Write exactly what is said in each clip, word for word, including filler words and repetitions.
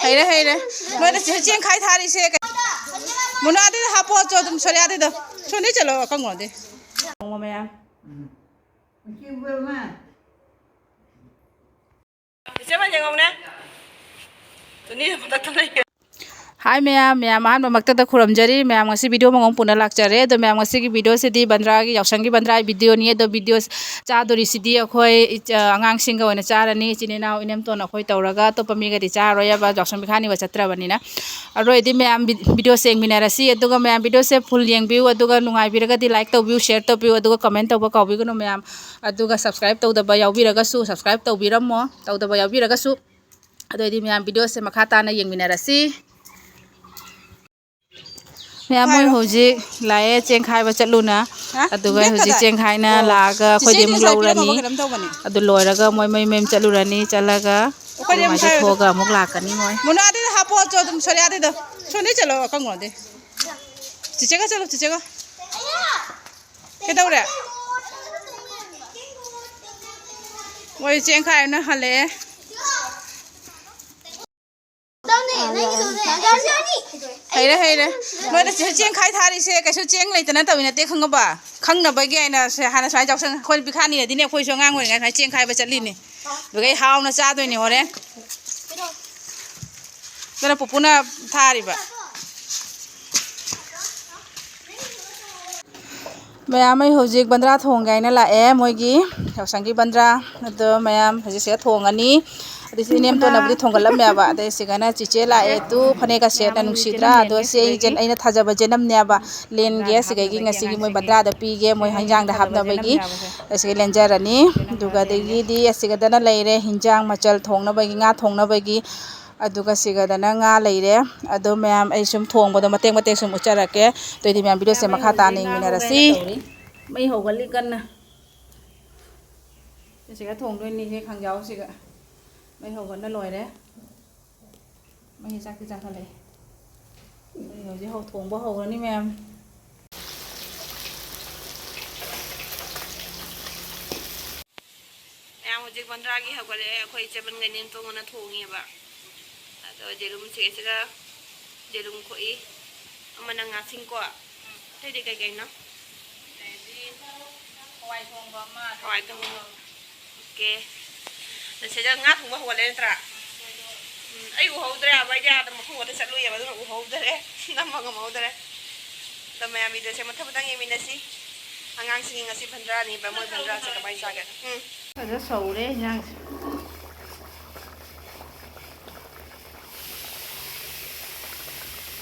ꯍꯩꯔꯦ, ꯍꯩꯔꯦ꯫ ꯅꯣꯏꯅ ꯆꯦ-, ꯆꯦꯡꯈꯥꯏ ꯊꯥꯔꯤꯁꯦ ꯀꯩ-, ꯃꯨꯅꯥꯗꯨꯗ ꯍꯥꯞꯄꯣ, ꯆꯣ, ꯑꯗꯨꯝ ꯁꯣꯔꯤꯌꯥꯗꯨꯗ꯫ ꯁꯣꯝꯗ ꯆꯠꯂꯣ, ꯑꯀꯪꯕꯗꯤ꯫ ꯅꯣꯡꯃ ꯃꯌꯥꯝ꯫ ꯏꯆꯦ ꯑꯃ ꯌꯦꯡꯉꯧꯅꯦ꯫ ꯇꯨꯅꯤ ꯃꯊꯛꯇ ꯂꯩ꯫ ꯍꯥꯏ ꯃꯌꯥꯝ, ꯃꯌꯥꯝ ꯑꯍꯥꯟꯕꯃꯛꯇꯗ ꯈꯨꯔꯨꯝꯖꯔꯤ꯫ ꯃꯌꯥꯝ ꯉꯁꯤ video ꯑꯃꯒ ꯄꯨꯟꯅ ꯂꯥꯛꯆꯔꯦ꯫ ꯑꯗꯣ ꯃꯌꯥꯝ ꯉꯁꯤꯒꯤ videoꯁꯤꯗꯤ ꯕꯟꯗ꯭ꯔꯥꯒꯤ ꯌꯥꯎꯁꯪꯒꯤ ꯕꯟꯗ꯭ꯔꯥꯒꯤ videoꯅꯤ꯫ ꯑꯗꯣ video ꯆꯥꯗꯣꯔꯤꯁꯤꯗꯤ ꯑꯩꯈꯣꯏ ꯏꯆ-, ꯑꯉꯥꯡꯁꯤꯡꯒ ꯑꯣꯏꯅ ꯆꯥꯔꯅꯤ꯫ ꯏꯆꯤꯟ ꯏꯅꯥꯎ ꯏꯅꯦꯝꯇꯣꯟ ꯑꯩꯈꯣꯏ ꯇꯧꯔꯒ ꯑꯇꯣꯞꯄ ꯃꯤꯒꯗꯤ ꯆꯥꯔꯔꯣꯏ ꯍꯥꯏꯕ ꯌꯥꯎꯁꯪ ꯄꯤꯈꯥꯅꯤꯕ ꯆꯠꯇ꯭ꯔꯕꯅꯤꯅ꯫ ꯑꯔꯣꯏꯗꯤ ꯃꯌꯥꯝ vi-, videoꯁꯦ ꯌꯦꯡꯃꯤꯟꯅꯔꯁꯤ꯫ ꯑꯗꯨꯒ ꯃꯌꯥꯝ videoꯁꯦ full ꯌꯦꯡꯕꯤꯌꯨ꯫ ꯑꯗꯨꯒ ꯅꯨꯡꯉꯥꯏꯕꯤꯔꯒꯗꯤ like ꯇꯧꯕꯤꯌꯨ, share ꯇꯧꯕꯤꯌꯨ꯫ ꯑꯗꯨꯒ comment ꯇꯧꯕ ꯀꯥꯎꯕꯤꯒꯅꯨ ꯃꯌꯥꯝ꯫ ꯑꯗꯨꯒ subscribe ꯇꯧꯗꯕ ꯌꯥꯎꯕꯤꯔꯒꯁꯨ subscribe ꯇꯧꯕꯤꯔꯝꯃꯣ꯫ ꯇꯧꯗꯕ ꯌꯥꯎꯕꯤꯔꯒꯁꯨ꯫ ꯑꯗꯨ ꯑꯣꯏꯗꯤ ꯃꯌꯥꯝ videoꯁꯦ ꯃꯈꯥ ꯇꯥꯅ ꯌꯦꯡꯃꯤꯟꯅꯔꯁꯤ꯫ ꯃꯌꯥꯝ ꯃꯣꯏ ꯍꯥꯏꯔꯣ꯫ ꯍꯧꯖꯤꯛ ꯂꯥꯛꯑꯦ ꯆꯦꯡ ꯈꯥꯏꯕ ꯆꯠꯂꯨꯅ꯫ ꯍꯥ? ꯑꯗꯨꯒ ꯕꯦꯛ ꯍꯧꯖꯤꯛ ꯀꯗꯥꯏ? ꯆꯦꯡ ꯈꯥꯏꯅ ꯑꯣ꯫ ꯂꯥꯛꯑꯒ ꯑꯩꯈꯣꯏꯗꯤ ꯆꯤꯆꯦꯗꯤ ꯑꯃꯨꯛ ꯉꯁꯥꯏ ꯄꯤꯔꯝꯃꯕ ꯂꯧꯔꯅꯤ꯫ ꯀꯩꯅꯣꯝ ꯇꯧꯕꯅꯦ꯫ ꯑꯗꯨ ꯂꯣꯏꯔꯒ ꯃꯣꯏ ꯃꯌꯨꯝ ꯃꯌꯨꯝ ꯆꯠꯂꯨꯔꯅꯤ꯫ ꯆꯠꯂꯒ ꯑꯩꯈꯣꯏꯗꯤ ꯑꯗꯨꯃꯥꯏꯅ ꯑꯃꯨꯛ ꯆꯠꯊꯣꯛꯑꯒ ꯑꯃꯨꯛ ꯂꯥꯛꯀꯅꯤ ꯃꯣꯏ꯫ ꯃꯣꯅꯥꯗꯨꯗ ꯍꯥꯞꯄꯣ, ꯆꯣ, ꯑꯗꯨꯝ ꯁꯣꯔꯤꯌꯥꯗꯨꯗ꯫ ꯁꯣꯝꯗ ꯆꯠꯂꯣ, ꯑꯀꯪꯕꯗꯤ꯫ ꯆꯤꯆꯦꯒ ꯆꯠꯂꯣ, ꯆꯤꯆꯦꯒ꯫ ꯀꯩꯗꯧꯔꯦ? ꯃꯣꯏ ꯆꯦꯡ ꯈꯥꯏꯅ ꯍꯜꯂꯛꯑꯦ꯫ ꯍꯩꯔꯦ, ꯍꯩꯔꯦ꯫ ꯅꯣꯏꯅ ꯆꯦ-, ꯆꯦꯡ ꯈꯥꯏ ꯊꯥꯔꯤꯁꯦ ꯀꯩꯁꯨ ꯆꯦꯡ ꯂꯩꯇꯅ ꯇꯧꯔꯤ ꯅꯠꯇꯦ, ꯈꯪꯉꯕ? ꯈꯪꯅꯕꯒꯤ ꯍꯥꯏꯅ ꯁꯦ-, ꯍꯥꯟꯅ ꯁꯨꯃꯥꯏꯅ ꯌꯥꯎꯁꯪ, ꯑꯩꯈꯣꯏ ꯄꯤꯈꯥꯅꯤꯅꯗꯤꯅꯦ, ꯑꯩꯈꯣꯏꯁꯨ ꯑꯉꯥꯡ ꯑꯣꯏꯔꯤꯉꯩ ꯁꯨꯃꯥꯏꯅ ꯆꯦꯡ ꯈꯥꯏꯕ ꯆꯠꯂꯤꯅꯤ꯫ ꯑꯗꯨꯒ ꯑꯩ ꯍꯥꯎꯅ ꯆꯥꯗꯣꯏꯅꯤ ꯍꯣꯔꯦꯟ꯫ ꯑꯗꯨꯅ ꯄꯨꯄꯨꯅ ꯊꯥꯔꯤꯕ꯫ ꯃꯌꯥꯝ, ꯑꯩ ꯍꯧꯖꯤꯛ ꯕꯟꯗ꯭ꯔꯥ ꯊꯣꯡꯒꯦ ꯍꯥꯏꯅ ꯂꯥꯛꯑꯦ, ꯃꯣꯏꯒꯤ ꯌꯥꯎꯁꯪꯒꯤ ꯕꯟꯗ꯭ꯔꯥ꯫ ꯑꯗꯣ ꯃꯌꯥꯝ ꯍꯧꯖꯤꯛ ꯁꯤꯗ ꯊꯣꯡꯉꯅꯤ꯫ ꯑꯗꯨ ꯁꯤ ꯏꯅꯦꯝꯇꯣꯟꯅꯕꯨꯗꯤ ꯊꯣꯡꯒꯠꯂꯝꯃꯦꯕ꯫ ꯑꯗꯩ ꯁꯤꯒꯅ ꯆꯤꯆꯦ ꯂꯥꯛꯑꯦ ꯇꯨ, ꯐꯅꯦꯛꯀ ꯁꯦꯠꯅ ꯅꯨꯡꯁꯤꯗ꯭ꯔꯥ? ꯑꯗꯣ ꯁꯤ ꯑꯩ ꯖꯦꯟ-, ꯑꯩꯅ ꯊꯥꯖꯕ ꯖꯦꯅꯝꯅꯦꯕ꯫ ꯂꯦꯟꯒꯦ ꯑꯁꯤꯗꯒꯤ ꯉꯁꯤꯒꯤ ꯃꯣꯏ ꯕꯟꯗ꯭ꯔꯥꯗ ꯄꯤꯒꯦ, ꯃꯣꯏ ꯍꯤꯟꯖꯥꯡꯗ ꯍꯥꯞꯅꯕꯒꯤ꯫ ꯑꯁꯤꯒ ꯂꯦꯟꯖꯔꯅꯤ꯫ ꯑꯗꯨꯒ ꯑꯗꯒꯤꯗꯤ ꯑꯁꯤꯒꯗꯅ ꯂꯩꯔꯦ ꯍꯤꯟꯖꯥꯡ ꯃꯆꯜ ꯊꯣꯡꯅꯕꯒꯤ, ꯉꯥ ꯊꯣꯡꯅꯕꯒꯤ꯫ ꯑꯗꯨꯒ ꯁꯤꯒꯗꯅ ꯉꯥ ꯂꯩꯔꯦ꯫ ꯑꯗꯣ ꯃꯌꯥꯝ ꯑꯩ ꯁꯨꯝ ꯊꯣꯡꯕꯗꯣ ꯃꯇꯦꯛ ꯃꯇꯦꯛ ꯁꯨꯝ ꯎꯠꯆꯔꯛꯀꯦ꯫ ꯑꯗꯨꯑꯣꯏꯗꯤ ꯃꯌꯥꯝ videoꯁꯦ ꯃꯈꯥ ꯇꯥꯅ ꯌꯦꯡꯃꯤꯟꯅꯔꯁꯤ꯫ ꯃꯩ ꯍꯧꯒꯠꯂꯤ ꯀꯟꯅ꯫ ꯁꯤꯒ ꯊꯣꯡꯗꯣꯏꯅꯤ, ꯁꯤ ꯈꯥꯡꯖꯥꯎꯁꯤꯒ꯫ ꯃꯩ ꯍꯧꯒꯠꯅ ꯂꯣꯏꯔꯦ꯫ ꯃꯩ ꯆꯥꯛꯇꯤ ꯆꯥꯛꯈꯠꯂꯛꯑꯦ꯫ ꯑꯗꯨꯗꯤ ꯍꯧꯖꯤꯛ ꯍꯧ-, ꯊꯣꯡꯕ ꯍꯧꯔꯅꯤ ꯃꯌꯥꯝ꯫ ꯃꯌꯥꯝ ꯍꯧꯖꯤꯛ ꯃꯟꯗ꯭ꯔꯥꯒꯤ ꯍꯧꯒꯠꯂꯛꯑꯦ꯫ ꯑꯩꯈꯣꯏ ꯏꯆꯦꯕꯟꯒ ꯏꯅꯦꯝꯇꯣꯟꯒꯅ ꯊꯣꯡꯉꯦꯕ꯫ ꯑꯗꯣ ꯌꯦꯔꯨꯝ ꯁꯦ ꯁꯤꯗ ꯌꯦꯔꯨꯝ ꯈꯣꯛꯏ꯫ ꯑꯃꯅ ꯉꯥꯁꯤꯡꯀꯣ꯫ ꯑꯇꯩꯗꯤ ꯀꯩꯀꯩꯅꯣ? ꯑꯗꯩꯗꯤ ꯍꯋꯥꯏ ꯊꯣꯡꯕ ꯑꯃ, ꯍꯋꯥꯏ ꯊꯣꯡꯕ ꯑꯃ꯫ ꯑꯣꯀꯦ꯫ ꯁꯤꯗ ꯉꯥ ꯊꯣꯡꯕ ꯍꯧꯒꯠꯂꯦ ꯅꯠꯇ꯭ꯔꯥ? ꯎꯝ, ꯑꯩ ꯎꯍꯧꯗ꯭ꯔꯦ ꯍꯥꯏꯕ, ꯑꯩꯗꯤ ꯑꯥꯗ ꯃꯐꯝ ꯑꯃꯗ ꯆꯠꯂꯨꯏꯌꯦꯕ, ꯑꯗꯨꯅ ꯎꯍꯧꯗ꯭ꯔꯦ꯫ ꯅꯝꯕ ꯉꯝꯍꯧꯗ꯭ꯔꯦ꯫ ꯑꯗꯣ ꯃꯌꯥꯝ ꯚꯤꯗꯤꯑꯣꯁꯦ ꯃꯊꯪ ꯃꯊꯪ ꯌꯦꯡꯃꯤꯟꯅꯁꯤ꯫ ꯑꯉꯥꯡꯁꯤꯡꯒꯤ ꯉꯁꯤ ꯕꯟꯗ꯭ꯔꯥꯅꯦꯕ, ꯃꯣꯏ ꯕꯟꯗ꯭ꯔꯥꯁꯦ ꯀꯃꯥꯏꯅ ꯆꯥꯒꯦ? ꯎꯝ꯫ ꯐꯖꯅ ꯁꯧꯔꯦ ꯏꯟꯖꯥꯡꯁꯦ꯫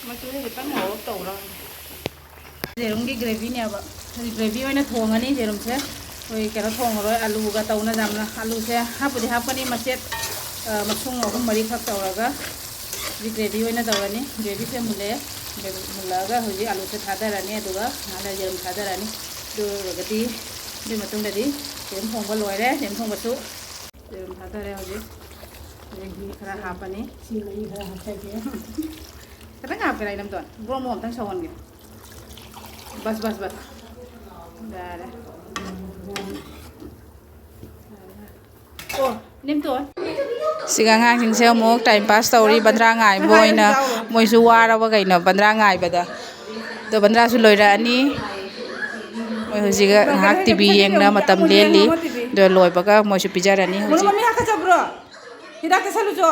ꯃꯆꯨꯁꯦ ꯈꯤꯇꯪ ꯉꯧꯔꯞ ꯇꯧꯕ꯭ꯔꯥ ꯈꯪꯗꯦ꯫ ꯌꯦꯔꯨꯝꯒꯤ ꯒ꯭ꯔꯦꯚꯤꯅꯦꯕ꯫ ꯍꯧꯖꯤꯛ ꯒ꯭ꯔꯦꯚꯤ ꯑꯣꯏꯅ ꯊꯣꯡꯉꯅꯤ ꯌꯦꯔꯨꯝꯁꯦ꯫ ꯑꯩꯈꯣꯏ ꯀꯩꯅꯣ ꯊꯣꯡꯉꯔꯣꯏ, ꯑꯂꯨꯒ ꯇꯧꯅ ꯌꯥꯝꯅ꯫ ꯑꯂꯨꯁꯦ ꯍꯥꯞꯄꯨꯗꯤ ꯍꯥꯞꯀꯅꯤ ꯃꯆꯦꯠ, ꯑ, ꯃꯁꯨꯡ ꯑꯍꯨꯝ ꯃꯔꯤꯈꯛ ꯇꯧꯔꯒ꯫ ꯍꯧꯖꯤꯛ ꯒ꯭ꯔꯦꯚꯤ ꯑꯣꯏꯅ ꯇꯧꯔꯅꯤ꯫ ꯒ꯭ꯔꯦꯚꯤꯁꯦ ꯃꯨꯜꯂꯛꯑꯦ꯫ ꯒ꯭ꯔꯦꯚꯤ ꯃꯨꯜꯂꯛꯑꯒ ꯍꯧꯖꯤꯛ ꯑꯂꯨꯁꯦ ꯊꯥꯗꯔꯅꯤ, ꯑꯗꯨꯒ ꯉꯥꯏꯍꯥꯛ ꯂꯩꯔ ꯌꯦꯔꯨꯝ ꯊꯥꯗꯔꯅꯤ꯫ ꯑꯗꯨ ꯑꯣꯏꯔꯒꯗꯤ ꯑꯗꯨꯒꯤ ꯃꯇꯨꯡꯗꯗꯤ ꯌꯦꯔꯨꯝ ꯊꯣꯡꯕ ꯂꯣꯏꯔꯦ꯫ ꯌꯦꯔꯨꯝ ꯊꯣꯡꯕꯁꯨ ꯌꯦꯔꯨꯝ ꯊꯥꯗꯔꯦ ꯍꯧꯖꯤꯛ꯫ ꯑꯗꯒꯤ ꯈꯔ ꯍꯥꯞꯄꯅꯤ꯫ ꯁꯤ ꯃꯍꯤ ꯈꯔ ꯍꯥꯞꯆꯒꯦ꯫ ꯈꯤꯇꯪ ꯍꯥꯞꯀꯦꯔꯥ, ꯏꯅꯝꯇꯣꯟ? ꯕ꯭ꯔꯣ ꯃꯣ ꯑꯝꯇꯪ ꯁꯧꯍꯟꯒꯦ꯫ Bus, bus, bus. ꯌꯥꯔꯦ꯫ ꯑꯣ, ꯏꯅꯦꯝꯇꯣꯟ꯫ ꯁꯤꯒ ꯑꯉꯥꯡꯁꯤꯡꯁꯦ ꯑꯃꯨꯛ ꯇꯥꯏꯝ ꯄꯥꯁ ꯇꯧꯔꯤ, ꯕꯟꯗ꯭ꯔꯥ ꯉꯥꯏꯕ ꯑꯣꯏꯅ꯫ ꯃꯣꯏꯁꯨ ꯋꯥꯔꯕ ꯀꯩꯅꯣ ꯕꯟꯗ꯭ꯔꯥ ꯉꯥꯏꯕꯗ꯫ ꯑꯗꯣ ꯕꯟꯗ꯭ꯔꯥꯁꯨ ꯂꯣꯏꯔꯛꯑꯅꯤ꯫ ꯃꯣꯏ ꯍꯧꯖꯤꯛ ꯉꯥꯏꯍꯥꯛ ꯇꯤꯚꯤ ꯌꯦꯡꯅ ꯃꯇꯝ ꯂꯦꯜꯂꯤ꯫ ꯑꯗꯣ ꯂꯣꯏꯕꯒ ꯃꯣꯏꯁꯨ ꯄꯤꯖꯔꯅꯤ ꯃꯔꯨ ꯍꯧꯖꯤꯛ꯫ ꯃꯃꯤꯡ ꯍꯥꯀꯠꯆꯕ꯭ꯔꯣ? ꯍꯤꯗꯥꯛ ꯆꯥꯁꯜꯂꯨꯆꯣ꯫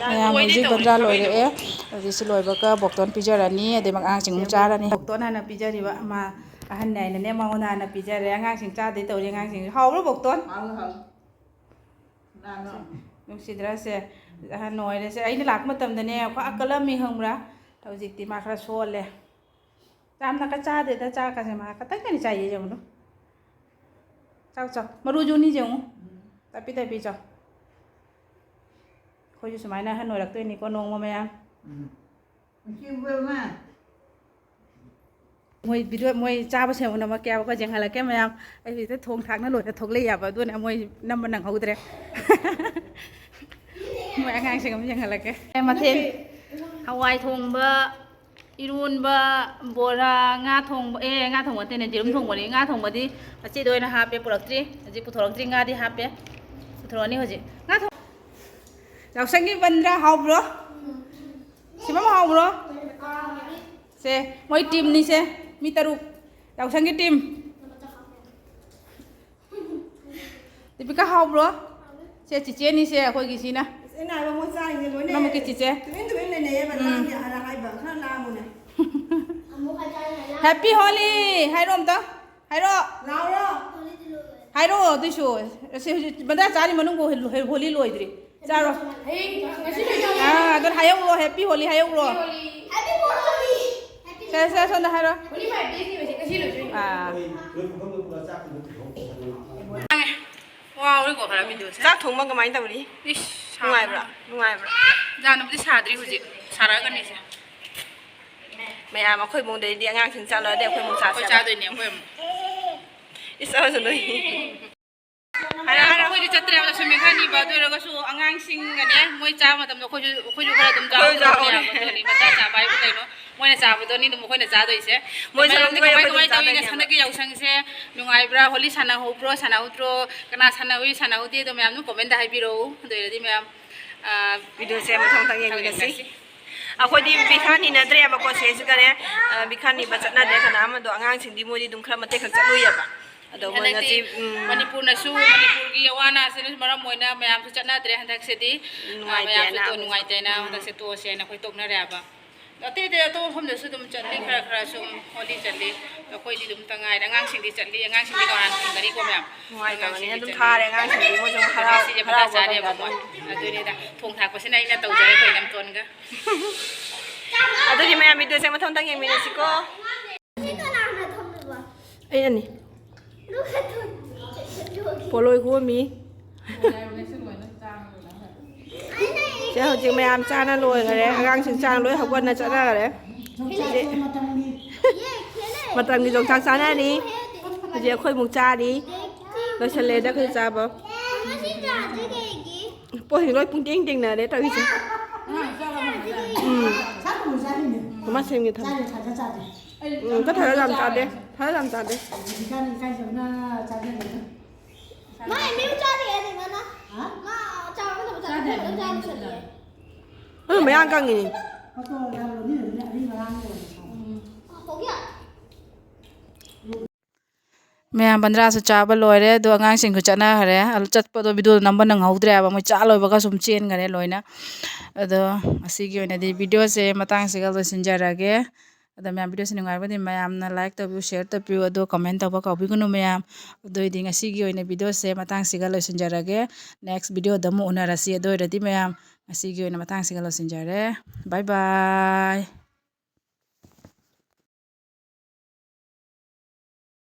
ꯃꯌꯥꯝ ꯍꯧꯖꯤꯛ ꯕꯟꯗ꯭ꯔꯥ ꯂꯣꯏꯔꯛꯑꯦ꯫ ꯍꯧꯖꯤꯛ ꯁꯤ ꯂꯣꯏꯕꯒ ꯕꯣꯛꯇꯣꯟ ꯄꯤꯖꯔꯅꯤ, ꯑꯗꯩ ꯑꯉꯥꯡꯁꯤꯡ ꯑꯃꯨꯛ ꯆꯥꯔꯅꯤ꯫ ꯕꯣꯛꯇꯣꯟ ꯍꯥꯟꯅ ꯄꯤꯖꯔꯤꯕ, ꯑꯃ ꯑꯍꯟꯅꯦ ꯍꯥꯏꯅꯅꯦ, ꯃꯉꯣꯟꯗ ꯍꯥꯟꯅ ꯄꯤꯖꯔꯦ꯫ ꯑꯉꯥꯡꯁꯤꯡ ꯆꯥꯗꯣꯏ ꯇꯧꯔꯤ꯫ ꯑꯉꯥꯡꯁꯤꯡ ꯍꯥꯎꯕ꯭ꯔꯣ ꯕꯣꯛꯇꯣꯟ? ꯍꯥꯎꯋꯦ, ꯍꯥꯎꯋꯦ꯫ ꯅꯥꯟꯅ꯫ ꯅꯨꯡꯁꯤꯗ꯭ꯔꯥ ꯁꯦ? ꯑꯍꯟ ꯑꯣꯏꯔꯦ ꯁꯦ꯫ ꯑꯩꯅ ꯂꯥꯛꯄ ꯃꯇꯝꯗꯅꯦ ꯈ꯭ꯋꯥꯏ ꯀꯜꯂꯝꯃꯤ ꯈꯪꯕ꯭ꯔꯥ? ꯍꯧꯖꯤꯛꯇꯤ ꯃꯥ ꯈꯔ ꯁꯣꯜꯂꯦ꯫ ꯌꯥꯝꯅꯒ ꯆꯥꯗꯦꯗ, ꯆꯥꯛꯀꯁꯦ ꯃꯥ ꯈꯇꯪ ꯈꯇꯪ ꯆꯥꯏꯌꯦ, ꯌꯦꯡꯉꯨꯅꯨ꯫ ꯆꯥꯎ, ꯆꯥꯎ꯫ ꯃꯔꯨꯁꯨ ꯎꯅꯤꯁꯦ ꯌꯦꯡꯉꯨ꯫ ꯇꯞꯄꯤ ꯇꯞꯄꯤ ꯆꯥꯎ꯫ ꯑꯩꯈꯣꯏꯁꯨ ꯁꯨꯃꯥꯏꯅ ꯑꯍꯟ ꯑꯣꯏꯔꯛꯇꯣꯏꯅꯤꯀꯣ ꯅꯣꯡꯃ ꯃꯌꯥꯝ꯫ ꯎꯝ꯫ ꯃꯣꯏ ꯚꯤꯗꯤꯑꯣ, ꯃꯣꯏ ꯆꯥꯕ ꯁꯦꯝꯕꯅꯃꯛ ꯀꯌꯥꯕꯀꯣ ꯌꯦꯡꯍꯜꯂꯛꯀꯦ ꯃꯌꯥꯝ꯫ ꯑꯩ ꯍꯧꯖꯤꯛꯇ ꯊꯣꯡ ꯊꯥꯛꯅ ꯂꯣꯏꯅ ꯊꯣꯛꯂꯛꯑꯦꯕ, ꯑꯗꯨꯅ ꯃꯣꯏ ꯅꯝꯕ ꯅꯪꯍꯧꯗ꯭ꯔꯦ꯫ ꯃꯣꯏ ꯑꯉꯥꯡꯁꯤꯡ ꯑꯃ ꯌꯦꯡꯍꯜꯂꯛꯀꯦ꯫ ꯃꯊꯦꯜ ꯍꯋꯥꯏ ꯊꯣꯡꯕ, ꯏꯔꯣꯟꯕ, ꯕꯣꯔꯥ, ꯉꯥ ꯊꯣꯡꯕ, ꯑꯦ, ꯉꯥ ꯊꯣꯡꯕ ꯅꯠꯇꯦꯅꯦ, ꯌꯦꯔꯨꯝ ꯊꯣꯡꯕꯅꯤ꯫ ꯉꯥ ꯊꯣꯡꯕꯗꯤ ꯃꯆꯦꯗ ꯑꯣꯏꯅ ꯍꯥꯞꯄꯦ, ꯄꯨꯔꯛꯇ꯭ꯔꯤ꯫ ꯍꯧꯖꯤꯛ ꯄꯨꯊꯣꯔꯛꯇ꯭ꯔꯤ, ꯉꯥꯗꯤ ꯍꯥꯞꯄꯦ꯫ ꯄꯨꯊꯣꯔꯛꯑꯅꯤ ꯍꯧꯖꯤꯛ꯫ ꯉꯥ ꯊꯣꯡ-, ꯌꯥꯎꯁꯪꯒꯤ ꯕꯟꯗ꯭ꯔꯥ ꯍꯥꯎꯕ꯭ꯔꯣ? ꯁꯤꯃꯝ ꯍꯥꯎꯕ꯭ꯔꯣ? ꯁꯦ, ꯃꯣꯏ ꯇꯤꯝꯅꯤꯁꯦ, ꯃꯤ ꯇꯔꯨꯛ꯫ ꯌꯥꯎꯁꯪꯒꯤ ꯇꯤꯝ꯫ ꯗꯤꯄꯤꯀꯥ, ꯍꯥꯎꯕ꯭ꯔꯣ? ꯁꯦ, ꯆꯤꯆꯦꯅꯤꯁꯦ, ꯑꯩꯈꯣꯏꯒꯤ ꯁꯤꯅ꯫ ꯑꯩꯅ ꯍꯥꯏꯕ ꯃꯣꯏ ꯆꯥꯔꯤꯁꯦ ꯂꯣꯏꯅ ꯄꯨꯝꯅꯃꯛꯀꯤ ꯆꯤꯆꯦ꯫ ꯇꯨꯃꯤꯟ ꯇꯨꯃꯤꯟ ꯂꯩꯅꯩꯌꯦꯕ, ꯎꯝ꯫ ꯂꯥꯡꯗꯦ ꯍꯥꯏꯅ ꯍꯥꯏꯕ, ꯈꯔ ꯂꯥꯡꯉꯨꯅꯦ꯫ Happy Holi ꯍꯥꯏꯔꯣ ꯑꯝꯇ꯫ ꯍꯥꯏꯔꯣ꯫ ꯂꯥꯎꯔꯣ꯫ ꯍꯥꯏꯔꯣ ꯑꯗꯨꯏꯁꯨ꯫ ꯑꯁꯤ ꯍꯧꯖꯤꯛ ꯕꯟꯗ꯭ꯔꯥ ꯆꯥꯔꯤ ꯃꯅꯨꯡꯕꯨ ꯍꯣꯂꯤ ꯂꯣꯏꯗ꯭ꯔꯤ꯫ ꯆꯥꯔꯣ꯫ ꯍꯌꯦꯡ, ꯉꯁꯤ ꯂꯣꯏꯗꯧꯔꯦ꯫ ꯑꯥ, ꯑꯗꯨꯅ ꯍꯥꯏꯍꯧꯔꯣ, Happy Holi ꯍꯥꯏꯍꯧꯔꯣ꯫ Happy Holi꯫ ꯁꯦ, ꯁꯦ, ꯁꯣꯝꯗ ꯍꯥꯏꯔꯣ꯫ Holi five days ꯅꯦꯕ ꯁꯤ, ꯉꯁꯤ ꯂꯣꯏꯗꯣꯏꯅꯦ꯫ ꯑꯥ꯫ ꯋꯥꯎꯔꯤꯀꯣ ꯈꯔ video ꯁꯦ꯫ ꯆꯥꯛ ꯊꯣꯡꯕ ꯀꯃꯥꯏꯅ ꯇꯧꯔꯤ? ꯏꯁ, ꯅꯨꯡꯉꯥꯏꯕ꯭ꯔꯥ? ꯁꯥꯕꯅ꯫ ꯅꯨꯡꯉꯥꯏꯕ꯭ꯔꯥ? ꯌꯥꯝꯅꯕꯨꯗꯤ ꯁꯥꯗ꯭ꯔꯤ ꯍꯧꯖꯤꯛ꯫ ꯁꯥꯔꯛꯑꯒꯅꯤ ꯁꯦ꯫ ꯃꯌꯥꯝ ꯑꯩꯈꯣꯏ ꯏꯃꯨꯡꯗꯩꯗꯤ ꯑꯉꯥꯡꯁꯤꯡ ꯆꯠꯂꯨꯔꯗꯤ ꯑꯩꯈꯣꯏ ꯏꯃꯨꯡ ꯆꯥꯁꯦ ꯑꯩꯈꯣꯏ ꯍꯥꯏꯕ꯫ ꯆꯥꯗꯣꯏꯅꯦ ꯑꯩꯈꯣꯏ ꯑꯃꯨꯛ꯫ ꯏꯁ, ꯑꯃꯁꯨ ꯅꯣꯏ꯫ ꯍꯥꯏꯔ, ꯍꯥꯏꯔ꯫ ꯑꯩꯈꯣꯏꯗꯤ ꯆꯠꯇ꯭ꯔꯦ ꯍꯥꯏꯕ, ꯁꯨꯝ ꯃꯦꯠꯈꯥꯏꯅꯤꯕ꯫ ꯑꯗꯨ ꯑꯣꯏꯔꯒꯁꯨ ꯑꯉꯥꯡꯁꯤꯡꯒꯅꯦ, ꯃꯣꯏ ꯆꯥꯕ ꯃꯇꯝꯗ ꯑꯩꯈꯣꯏꯁꯨ, ꯑꯩꯈꯣꯏꯁꯨ ꯈꯔ ꯑꯗꯨꯝ ꯑꯩꯈꯣꯏꯁꯨ ꯆꯥꯍꯧꯗ꯭ꯔꯕꯅꯦ ꯆꯥꯍꯧꯔꯦ꯫ ꯍꯥꯏꯕ꯫ ꯑꯗꯨꯅꯤ ꯃꯆꯥ ꯆꯥꯕ ꯍꯥꯏꯕꯨ ꯀꯩꯅꯣ? ꯃꯣꯏꯅ ꯆꯥꯕꯗꯨꯅꯤ ꯑꯗꯨꯝ ꯑꯩꯈꯣꯏꯅ ꯆꯥꯗꯣꯏꯁꯦ꯫ ꯃꯣꯏ ꯃꯌꯥꯝꯗꯤ ꯆꯥꯍꯧꯗ꯭ꯔꯤꯉꯩ ꯀꯃꯥꯏ, ꯑꯩꯈꯣꯏ ꯑꯗꯨꯝ ꯀꯃꯥꯏ ꯇꯧꯔꯤꯒꯦ? ꯆꯥꯗꯣꯏꯅꯦ꯫ ꯍꯟꯗꯛꯀꯤ ꯌꯥꯎꯁꯪꯁꯦ ꯅꯨꯡꯉꯥꯏꯕ꯭ꯔꯥ? ꯍꯣꯂꯤ ꯁꯥꯟꯅꯍꯧꯕ꯭ꯔꯣ, ꯁꯥꯟꯅꯍꯧꯗ꯭ꯔꯣ? ꯀꯅꯥ ꯁꯥꯟꯅꯍꯧꯏ, ꯁꯥꯟꯅꯍꯧꯗꯦ? ꯑꯗꯣ ꯃꯌꯥꯝ ꯑꯗꯨꯝ comment ꯍꯥꯏꯕꯤꯔꯛꯎ꯫ ꯑꯗꯨ ꯑꯣꯏꯔꯗꯤ ꯃꯌꯥꯝ, ꯑ, video ꯁꯦ ꯃꯊꯪ ꯃꯊꯪ ꯌꯦꯡꯃꯤꯟꯅꯁꯤ꯫ ꯌꯦꯡꯃꯤꯟꯅꯁꯤ꯫ ꯑꯩꯈꯣꯏꯗꯤ ꯄꯩꯁꯥ ꯅꯤꯅꯗ꯭ꯔꯦꯕꯀꯣ, ꯁꯤꯗꯩꯁꯤꯗꯅꯦ, ꯑ, ꯄꯩꯁꯥ ꯅꯤꯕ ꯆꯠꯅꯗ꯭ꯔꯦ ꯀꯅꯥ ꯑꯃꯗꯣ꯫ ꯑꯉꯥꯡꯁꯤꯡꯗꯤ ꯃꯣꯏꯗꯤ ꯑꯗꯨꯝ ꯈꯔ ꯃꯇꯦꯛ ꯈꯔ ꯆꯠꯂꯨꯏꯌꯦꯕ꯫ ꯑꯗꯣ ꯃꯣꯏ ꯍꯟꯗꯛꯇꯤ ꯉꯁꯤ, ꯎꯝ꯫ ꯃꯅꯤꯄꯨꯔꯅꯁꯨ, ꯃꯅꯤꯄꯨꯔꯒꯤ ꯑꯋꯥ ꯑꯅꯥꯁꯤꯅꯁꯨ ꯃꯔꯝ ꯑꯣꯏꯅ ꯃꯌꯥꯝꯁꯨ ꯆꯠꯅꯗ꯭ꯔꯦ ꯍꯟꯗꯛꯁꯤꯗꯤ꯫ ꯑ, ꯅꯨꯡꯉꯥꯏꯇꯦꯅ ꯃꯌꯥꯝꯁꯨ ꯇꯣ-, ꯑꯃꯁꯨ꯫ ꯅꯨꯡꯉꯥꯏꯇꯦꯅ ꯎꯝ꯫ ꯍꯟꯗꯛꯁꯦ ꯇꯣꯛꯑꯁꯦꯅ ꯑꯩꯈꯣꯏ ꯇꯣꯛꯅꯔꯦꯕ꯫ ꯑꯇꯩ ꯑꯇꯩ ꯑꯇꯣꯞꯄ ꯃꯐꯝꯗꯁꯨ ꯑꯗꯨꯝ ꯆꯠꯂꯤ, ꯈꯔ ꯈꯔ ꯁꯨꯝ ꯍꯣꯂꯤ ꯆꯠꯂꯤ꯫ ꯑꯩꯈꯣꯏꯗꯤ ꯑꯗꯨꯝꯇ ꯉꯥꯏꯔꯦ꯫ ꯑꯉꯥꯡꯁꯤꯡꯗꯤ ꯆꯠꯂꯤ, ꯑꯉꯥꯡꯁꯤꯡꯗꯤ ꯇꯣꯉꯥꯟꯅ ꯊꯝꯒꯅꯤꯀꯣ ꯃꯌꯥꯝ꯫ ꯅꯨꯡꯉꯥꯏꯇꯕꯅꯤꯅ ꯑꯉꯥꯡꯁꯤꯡꯗꯤ ꯑꯗꯨꯝ ꯆꯠꯂꯤ꯫ ꯊꯥꯔꯦ, ꯑꯉꯥꯡꯁꯤꯡꯗꯤ ꯃꯣꯏꯁꯨ ꯍꯔꯥꯎ-, ꯉꯁꯤꯁꯦ ꯃꯊꯥ ꯍꯔꯥꯎꯕ ꯆꯥꯔꯦꯕ ꯀꯩꯀꯥꯗꯣ꯫ ꯃꯣꯏ꯫ ꯑꯗꯨꯅꯤꯗ, ꯊꯣꯡ ꯊꯥꯛꯄꯁꯤꯅ ꯑꯩꯅ ꯇꯧꯖꯔꯦ ꯑꯩꯈꯣꯏ ꯏꯅꯝꯇꯣꯟꯒ꯫ ꯑꯗꯨꯗꯤ ꯃꯌꯥꯝ video ꯁꯦ ꯃꯊꯪ ꯃꯊꯪ ꯌꯦꯡꯃꯤꯟꯅꯁꯤꯀꯣ꯫ ꯁꯤ ꯀꯅꯥꯅ ꯊꯝꯃꯤꯕ? ꯑꯩꯅꯅꯤ꯫ ꯄꯣꯂꯣꯏ ꯈꯣꯝꯃꯤ꯫ ꯁꯦ, ꯍꯧꯖꯤꯛ ꯃꯌꯥꯝ ꯆꯥꯅ ꯂꯣꯏꯈꯔꯦ꯫ ꯑꯉꯥꯡꯁꯤꯡ ꯆꯥꯅ ꯂꯣꯏ ꯍꯧꯒꯠꯅ ꯆꯠꯅꯈꯔꯦ꯫ ꯍꯧꯖꯤꯛ ꯃꯇꯝꯒꯤ ꯌꯣꯡꯆꯥꯛ ꯆꯥꯅꯔꯤ꯫ ꯍꯧꯖꯤꯛ ꯑꯩꯈꯣꯏ ꯑꯃꯨꯛ ꯆꯥꯔꯤ꯫ ꯂꯣꯏꯁꯜꯂꯦꯗ ꯑꯩꯈꯣꯏ ꯆꯥꯕ꯫ ꯄꯣꯠꯁꯤꯡ ꯂꯣꯏ ꯄꯨꯡꯇꯦꯡ ꯇꯦꯡꯅꯔꯦ ꯇꯧꯔꯤꯁꯦ꯫ ꯎꯝ꯫ ꯃꯃꯥ ꯁꯦꯝꯒꯦ ꯊꯝꯃꯣ꯫ ꯆꯥꯗꯦ, ꯊꯥꯖ ꯆꯥꯗꯦ꯫ ꯎꯝ, ꯑꯝꯇ ꯊꯥꯖ ꯌꯥꯝ ꯆꯥꯗꯦ꯫ ꯊꯥꯖ ꯌꯥꯝ ꯆꯥꯗꯦ꯫ ꯍꯧꯖꯤꯛꯀꯥꯟ ꯏꯀꯥꯏꯖꯕꯅ ꯆꯥꯖꯗꯦꯗ꯫ ꯃꯥ ꯑꯦꯝ ꯌꯨ ꯆꯥꯔꯤ ꯍꯥꯏꯅꯦ ꯃꯥꯅ꯫ ꯍꯥ? ꯃꯥ ꯆꯥꯕ ꯅꯠꯇꯕ ꯆꯥꯗꯦ, ꯆꯥꯗꯦ, ꯃꯌꯥꯡ ꯀꯪꯉꯤꯅꯦ꯫ ꯐꯣꯇꯣ ꯌꯥꯝ ꯂꯧꯅꯤꯡꯉꯤꯗꯨꯅꯦ ꯑꯔꯤ ꯃꯔꯥꯡ ꯌꯥꯝ ꯁꯥꯎ꯫ ꯎꯝ꯫ ꯀꯧꯒꯦ? ꯃꯌꯥꯝ ꯕꯟꯗ꯭ꯔꯥꯁꯨ ꯆꯥꯕ ꯂꯣꯏꯔꯦ, ꯑꯗꯣ ꯑꯉꯥꯡꯁꯤꯡꯁꯨ ꯆꯠꯅꯈ꯭ꯔꯦ꯫ ꯑꯗꯨ ꯆꯠꯄꯗꯣ ꯚꯤꯗꯤꯑꯣ ꯅꯝꯕ ꯅꯪꯍꯧꯗ꯭ꯔꯦ ꯍꯥꯏꯕ, ꯃꯣꯏ ꯆꯥ ꯂꯣꯏꯕꯒ ꯁꯨꯝ ꯆꯦꯟꯈꯔꯦ ꯂꯣꯏꯅ꯫ ꯑꯗꯣ ꯉꯁꯤꯒꯤ ꯑꯣꯏꯅꯗꯤ ꯚꯤꯗꯤꯑꯣꯁꯦ ꯃꯇꯥꯡꯁꯤꯒ ꯂꯣꯏꯁꯤꯟꯖꯔꯒꯦ꯫ ꯑꯗꯣ ꯃꯌꯥꯝ, ꯚꯤꯗꯤꯑꯣꯁꯦ ꯅꯨꯡꯉꯥꯏꯔꯒꯗꯤ ꯃꯌꯥꯝꯅ like ꯇꯧꯕꯤꯌꯨ, share ꯇꯧꯕꯤꯌꯨ, ꯑꯗꯣ comment ꯇꯧꯕ ꯀꯥꯎꯕꯤꯒꯅꯨ ꯃꯌꯥꯝ꯫ ꯑꯗꯨ ꯑꯣꯏꯗꯤ ꯉꯁꯤꯒꯤ ꯑꯣꯏꯅ ꯚꯤꯗꯤꯑꯣꯁꯦ ꯃꯇꯥꯡꯁꯤꯒ ꯂꯣꯏꯁꯤꯟꯖꯔꯒꯦ꯫ Next ꯚꯤꯗꯤꯑꯣꯗ ꯑꯃꯨꯛ ꯎꯅꯔꯁꯤ꯫ ꯑꯗꯨ ꯑꯣꯏꯔꯗꯤ ꯃꯌꯥꯝ, ꯉꯁꯤꯒꯤ ꯑꯣꯏꯅ ꯃꯇꯥꯡꯁꯤꯒ ꯂꯣꯏꯁꯤꯟꯖꯔꯦ꯫ Bye bye꯫